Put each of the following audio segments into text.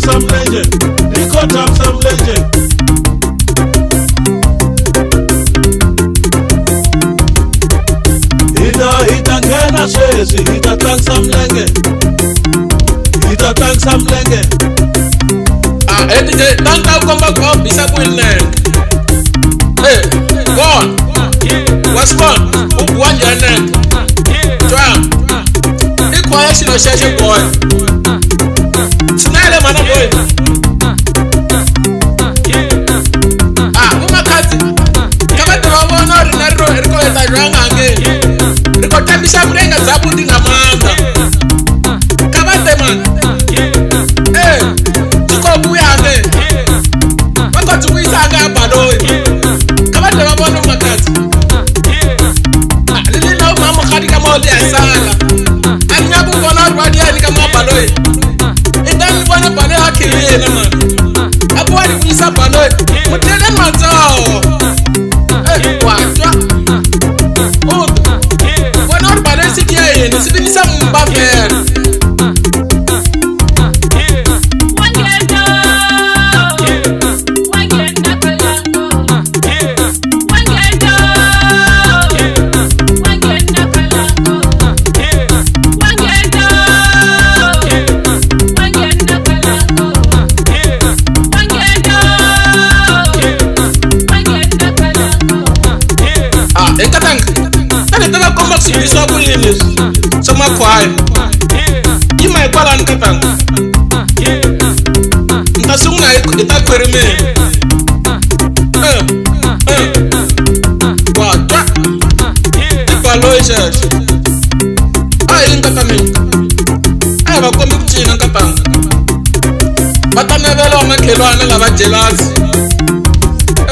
tambisa mlenge, riko tambisa mlenge. Hita hita nghena sweswi, hita tlangisa mlenge, hita tlangisa mlenge. Ah, DJ, tanta u komba ku va u bisa ku yini nenge. Eh, vona. Wa swi vona? U biwa njhani nenge? Twa. I khwaya xilo xexo boy. Tshinele mhana boy. Ah, vo Makhadzi ka va tiva vona ri na ro ri ko eta jwang ange. Ri ko tambisa milenge bya buti nga maanḓa. Ka va te man. Eh, byi ko vuya ange. Va ko byi vuyisa ange a baloyi. Ka va te va vona Makhadzi. Ah, li li na mama mokgadi ka moo le a sala. A ni nyaka ku vona uri va diya ka mabaloyi. I ta ni vona baloyi a khivile man. A ku wa ni vuyisa baloyi. Muteleni matsoho. Eh, wa twa. U vona uri baloyi swi diya yini, swi vinisa mbavhela. Ah, hi nkatanga a ni ta va komba ku swi bisiwa ku yini leswi swa makhwaya. Yima hikwalani nkatanga, ni ta sungula hi ta khwirimeni. Eh, eh, wa twa i baloyi xexo. A hi nkata mina, a hi va kombi ku cina nkatanga, va ta navela wa makhelwana lava jelasi.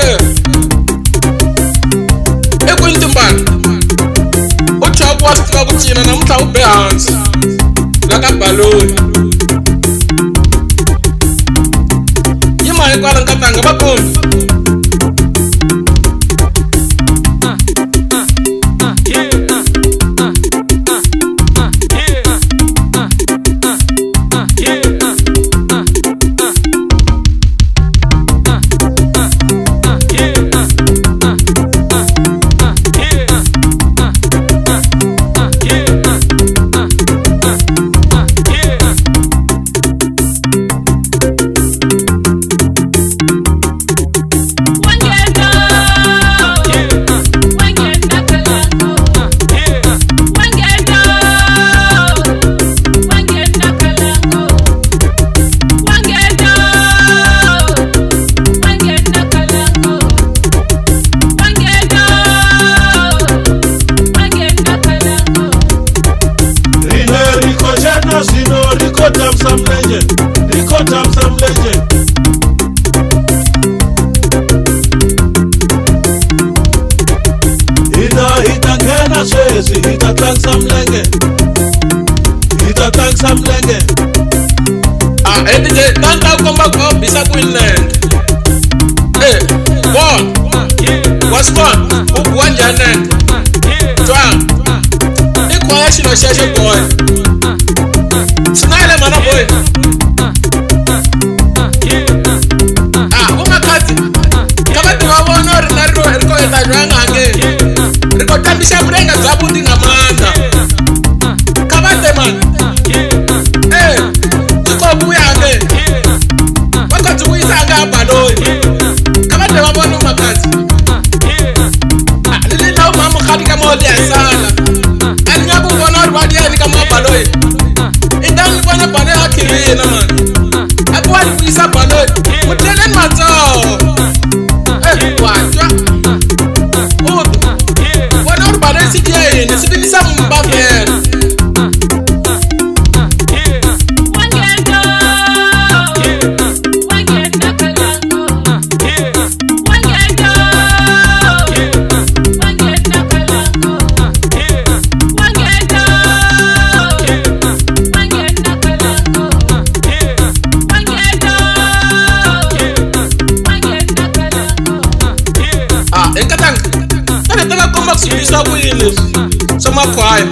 Eh, i kwini timbana u chwaku wa swi tiva ku cina namuntlha u be hansi la ka baloyi. Yima hikwala nkatanga va kombi. Rine riko chena zwino, riko tambisa mlenge, riko tambisa mlenge. Hita hita nghena sweswi, hita tlangisa mlenge, hita tlangisa mlenge. Ah, DJ, tanta u komba ku va u bisa ku yini nenge. Eh, vona. Wa swi vona? U biwa njhani nenge? Twa. I khwaya xilo xexo boy. Tshinele mhana boy. Ah, vo Makhadzi ka va tiva vona ri na ro ri ko eta jwang ange. Ri ko tambisa milenge bya buti nga maanḓa. Ka va te man. Eh, byi ko vuya ange. Va ko byi vuyisa ange a baloyi. Ka va te va vona Makhadzi. Ah, li li na mama mokgadi ka moo le a sala. A ni nyaka ku vona uri va diya ka mabaloyi. I ta ni vona baloyi a khivile man. A ku wa ni vuyisa baloyi. Muteleni matsoho. Eh, wa twa. U vona uri baloyi swi diya yini, swi vinisa mbavhela. Ah, hi nkatanga a ni ta va komba ku swi bisiwa ku yini leswi swa makhwaya.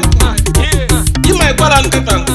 Yima hikwalani nkatanga.